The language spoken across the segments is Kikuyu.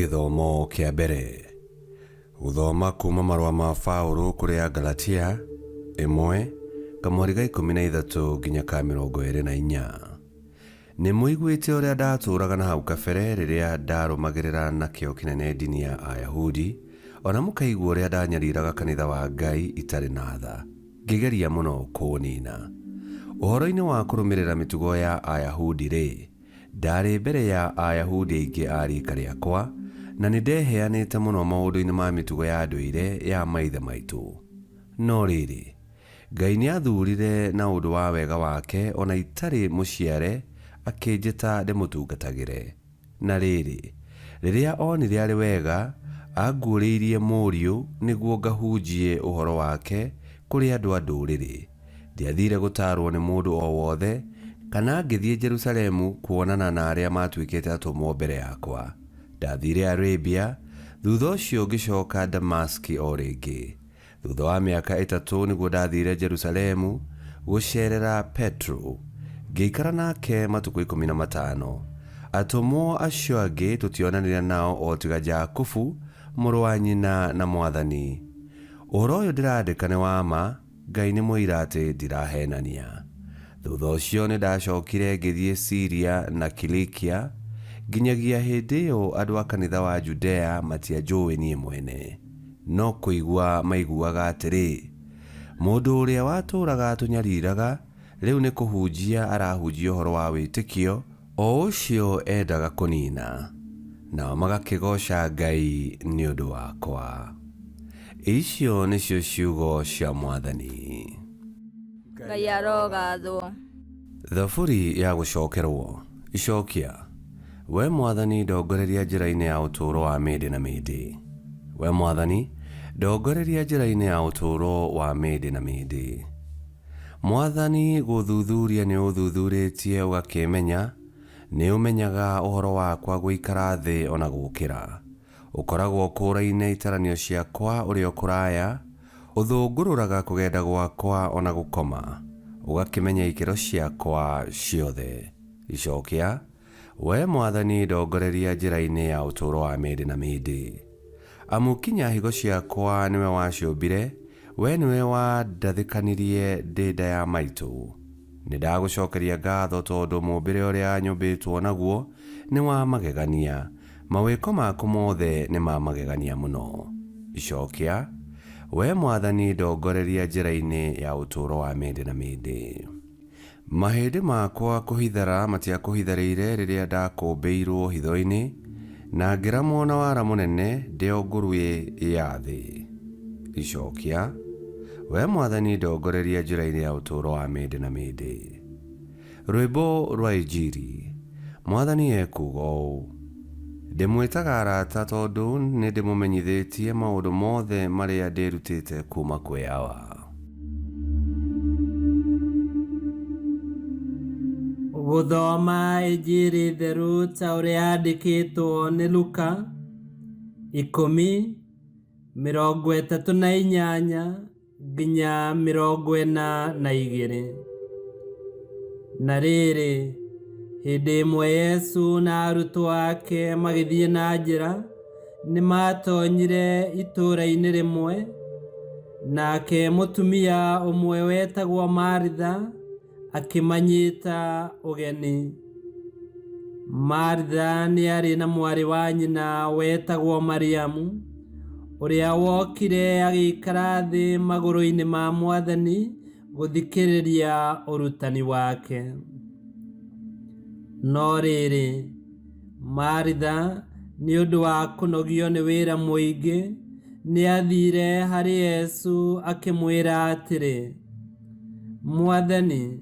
Gĩthomo kĩa mbere. Gũthoma kuma marũa ma Paũlũ kũrĩ Agalatia, 1, kamũhari ga 13 nginya ka 24. Nĩ mũiguĩte ũrĩa ndatũũraga na hau kabere rĩrĩa ndarũmagĩrĩra na kĩyo kĩnene ndini ya Ayahudi, o na mũkaigua ũrĩa ndanyariraga kanitha wa Ngai itarĩ na tha, ngĩgeria mũno kũũniina. Ũhoro-inĩ wa kũrũmĩrĩra mĩtugo ya Ayahudi-rĩ, Ndaarĩ mbere ya Ayahudi aingĩ a riika rĩakwa, na nĩndeheanĩte mũno maũndũ-inĩ ma mĩtugo ya ndũire ya maithe maitũ. No rĩrĩ, Ngai nĩathuurire na ũndũ wa wega wake o na itarĩ mũciare akĩnjĩta ndĩmũtungatagĩre. Na rĩrĩ, rĩrĩa onire arĩ wega, anguũrĩirie Mũriũ nĩguo ngahunjie ũhoro wake kũrĩ andũ a Ndũrĩrĩ. Ndiathiire gũtaarwo nĩ mũndũ o wothe, kana ngĩthiĩ Jerusalemu kuonana na arĩa maatuĩkĩte atũmwo mbere yakwa. Ndathiire Arabia, thutha ũcio ngĩcoka Damasiki o rĩngĩ. Thutha wa mĩaka ĩtatũ nĩguo ndathiire Jerusalemu gũceerera Petero, ngĩikara nake matukũ 15. Atũmwo acio angĩ tũtionanire nao o tiga Jakubu, mũrũ wa nyina na Mwathani. Ũhoro ũyũ ndĩrandĩka nĩ wa ma, Ngai nĩ mũira atĩ ndiraheenania. Thutha ũcio nĩndacokire ngĩthiĩ Siria na Kilikia, nginyagia hĩndĩ ĩyo andũ a kanitha wa Judea matianjũũĩ niĩ mwene. No kũigua maiguaga atĩrĩ, Mũndũ ũrĩa watũũraga atũnyariraga, rĩu nĩ kũhunjia arahunjia ũhoro wa wĩtĩkio o ũcio endaga kũniina. Nao magakĩgooca Ngai nĩ ũndũ wakwa. Icio nĩcio ciugo cia Mwathani. Ngai arogathwo. Thaburi ya gũcokerwo. Icokia. Wee Mwathani ndongoreria njĩra-inĩ ya ũtũũro wa mĩndĩ na mĩndĩ. Wee Mwathani ndongoreria njĩra-inĩ ya ũtũũro wa mĩndĩ na mĩndĩ. Mwathani gũthuthuria nĩũthuthurĩtie ũgakĩmenya, nĩũmenyaga ũhoro wakwa gũikara thĩ o na gũũkĩra. Ũkoragwo ũkũũraine itaranio ciakwa ũrĩ o kũraya, ũthũngũrũraga kũgenda gwakwa o na gũkoma, ũgakĩmenya ikĩro ciakwa ciothe. Icokia, Wee Mwathani ndongoreria njĩra-inĩ ya ũtũũro wa mĩndĩ na mĩndĩ. Amu kinya higo ciakwa nĩwe waciũmbire, wee nĩwe wandathĩkanirie ndĩ nda ya maitũ. Nĩndagũcokeria ngatho tondũ mũũmbĩre ũrĩa nyũmbĩtwo naguo nĩ wa magegania, mawĩko maku mothe nĩ ma magegania mũno. Icokia, Wee Mwathani ndongoreria njĩra-inĩ ya ũtũũro wa mĩndĩ na mĩndĩ. Mahĩndĩ makwa kũhithara matiakũhitharĩire rĩrĩa ndakũmbĩirwo hitho-inĩ, na ngĩramwo na wara mũnene ndĩ o nguruĩ ya thĩ. Icokia, Wee Mwathani ndongoreria njĩra-inĩ ya ũtũũro wa mĩndĩ na mĩndĩ. Rwĩmbo rwa Injiri. Mwathani ekuuga ũũ, Ndĩmwĩtaga arata tondũ nĩndĩmũmenyithĩtie maũndũ mothe marĩa ndĩrutĩte kuuma kwĩ Awa. Gũthoma Injiri theru ta ũrĩa yandĩkĩtwo nĩ Luka, 10:38 nginya 42. Na rĩrĩ, hĩndĩ ĩmwe Yesu na arutwo ake magĩthiĩ na njĩra, nĩ maatonyire itũũra-inĩ rĩmwe, nake mũtumia ũmwe wetagwo Maritha akĩmanyita ũgeni. Maritha nĩ aarĩ na mwarĩ wa nyina wetagwo Mariamu, ũrĩa wokire agĩikara thĩ magũrũ-inĩ ma Mwathani gũthikĩrĩria ũrutani wake. No rĩrĩ, Maritha, nĩ ũndũ wa kũnogio nĩ wĩra mũingĩ, nĩ aathiire harĩ Yesu akĩmwĩra atĩrĩ, Mwathani,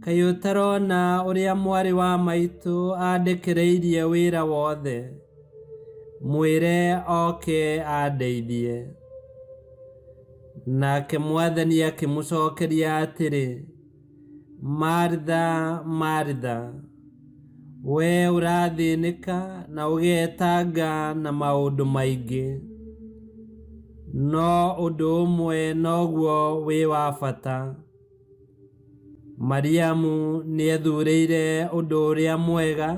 kaĩ ũtarona ũrĩa mwarĩ wa maitũ andekereirie wĩra wothe? Mwĩre oke andeithie. Nake Mwathani akĩmũcokeria atĩrĩ, Maritha, Maritha, wee ũrathĩnĩka na ũgetanga na maũndũ maingĩ, no ũndũ ũmwe noguo wĩ wa bata. Mariamu nĩethurĩire ũndũ ũrĩa mwega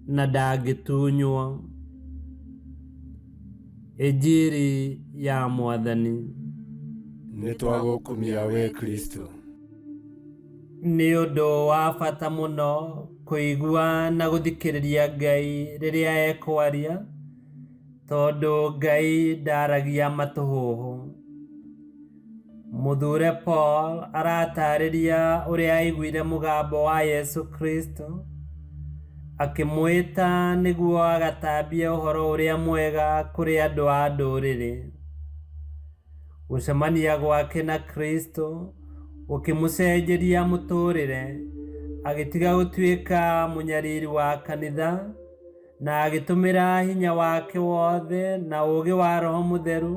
na ndangĩtunywo. Injiri ya Mwathani. Nĩ twagũkumia we Kristo. Nĩ ũndũ wa bata mũno kũigua na gũthikĩrĩria Ngai rĩrĩa ekwaria, tondũ Ngai ndaragia matũhũhũ. Mũthure Paul aratarĩria ũrĩa aiguire mũgambo wa Yesu Kristo akĩmwĩta nĩguo agatambie ũhoro ũrĩa mwega kũrĩ andũ a ndũrĩrĩ. Gũcemania gwake na Kristo gũkĩmũcenjeria mũtũrĩre, agĩtiga gũtuĩka mũnyariri wa kanitha na agĩtũmĩra hinya wake wothe na ũũgĩ wa Roho Mũtheru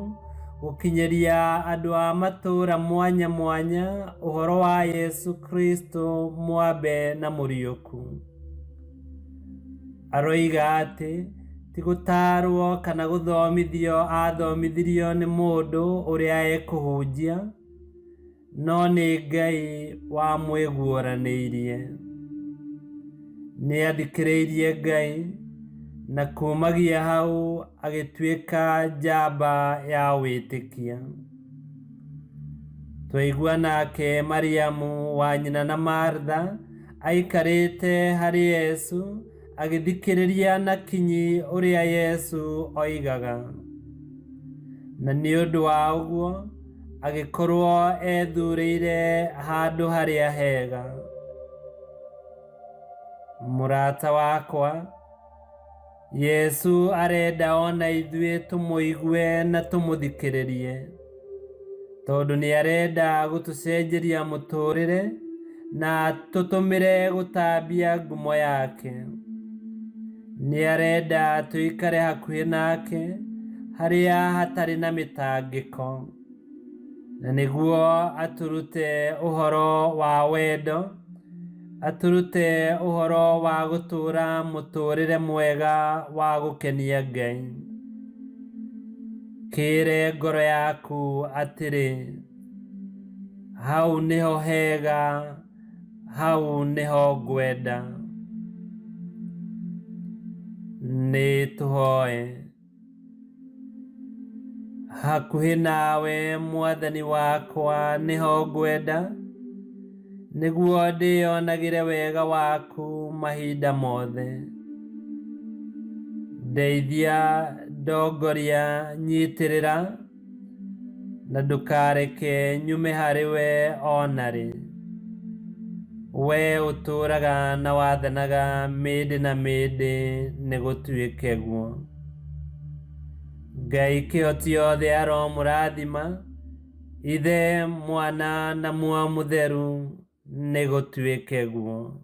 gũkinyĩria andũ a matũũra mwanya mwanya ũhoro wa Yesu Kristo mwambe na mũriũku. Aroiga atĩ ti gũtaarwo kana gũthomithio athomithirio nĩ mũndũ ũrĩa ekũhunjia, no nĩ Ngai wamwĩguũranĩirie. Nĩathikĩrĩirie Ngai na kumagia hau agĩtuĩka njamba ya wĩtĩkia. Twaigua nake Mariamu wa nyina na Martha aikarĩte harĩ Yesu agĩthikĩrĩria na kinyi ũrĩa Yesu oigaga. Na nĩ ũndũ wa ũguo agĩkorwo ethurĩire handũ harĩa hega. Mũrata wakwa, Yesu arenda ona ithuĩ tũmũigue na tũmũthikĩrĩrie, tondũ nĩ arenda gũtũcenjeria mũtũrĩre na tũtũmĩre gũtambia ngumo yake. Nĩ arenda tũikare hakuhĩ nake harĩa hatarĩ na mĩtangĩko, na nĩguo atũrute ũhoro wa wendo, atũrute ũhoro wa gũtũũra mũtũrĩre mwega wa gũkenia Ngai. Kĩĩre ngoro yaku atĩrĩ, hau nĩho hega, hau nĩho ngwenda. Nĩ tũhoe. Hakuhĩ nawe Mwathani wakwa nĩho ngwenda, nĩguo ndĩyonagĩre wega waku mahinda mothe. Ndeithia, ndongoria, nyitĩrĩra, na ndũkareke nyume harĩ we ona rĩ. We ũtũũraga na wathanaga mĩndĩ na mĩndĩ nĩgũtuĩke guo. Ngai kĩhoti yothe aromũrathima, Ithe, Mwana na Muoyo Mũtheru, nĩgũtuĩke guo.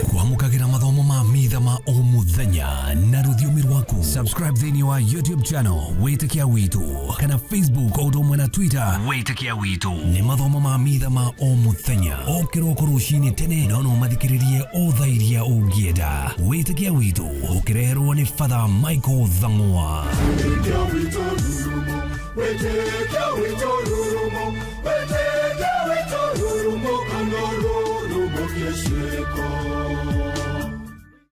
Kwamũkagĩra mathomo ma mitha ma o mũthenya na rũthiomi rwaku. Subscribe thĩinĩ wa YouTube channel Wĩtĩkia Witũ kana Facebook o ũndũ ũmwe na Twitter Wĩtĩkia Witũ. Nĩ mathomo ma mitha ma o mũthenya o kĩroko rũcinĩ tene, no no mathikĩrĩrie o thaa iria ũngĩenda. Wĩtĩkia Witũ ũkĩreherwo nĩ Father Michael Thang'wa. Wĩtĩkia witũ rurumo, wĩtĩkia witũ rurumo.